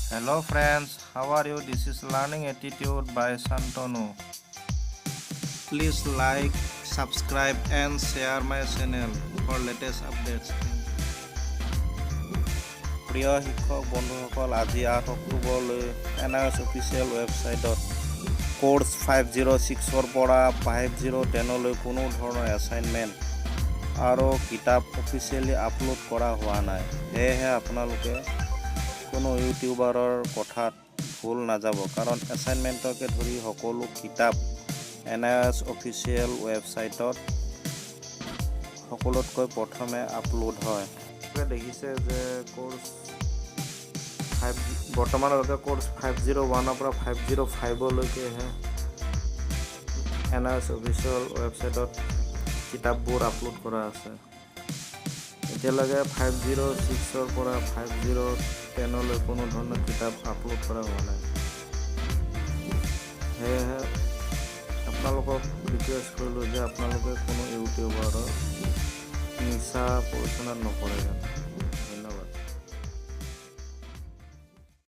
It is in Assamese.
Hello friends, how are you? This is Learning Attitude by Santanu. Please like, subscribe and share my channel for latest updates. প্ৰিয় শিক্ষক বন্ধুসকল, আজি 8 অক্টোবৰলৈ এনআইঅ'এছ অফিচিয়েল ৱেবছাইটত কোৰ্চ 506ৰ পৰা 5010লৈ কোনো ধৰণৰ এছাইনমেণ্ট আৰু কিতাপ অফিচিয়েলি আপলোড কৰা হোৱা নাই। সেয়েহে আপোনালোকে কোনো ইউটিউবাৰৰ কথাত ভুল নাযাব, কাৰণ এছাইনমেণ্টকে ধৰি সকলো কিতাপ এনআইঅ'এছ অফিচিয়েল ৱেবছাইটত সকলোতকৈ প্ৰথমে আপলোড হয়। দেখিছে যে কোৰ্চ ফাইভ বৰ্তমানলৈকে কোৰ্চ 501ৰ পৰা 505লৈকেহে এনআইঅ'এছ অফিচিয়েল ৱেবছাইটত কিতাপবোৰ আপলোড কৰা আছে। এতিয়ালৈকে 506ৰ পৰা 5010লৈ কোনো ধৰণৰ কিতাপ আপলোড কৰা হোৱা নাই। সেয়েহে আপোনালোকক ৰিকুৱেষ্ট কৰিলোঁ যে আপোনালোকে কোনো ইউটিউবাৰৰ মিছা প্ৰৰোচনাত নপৰিব।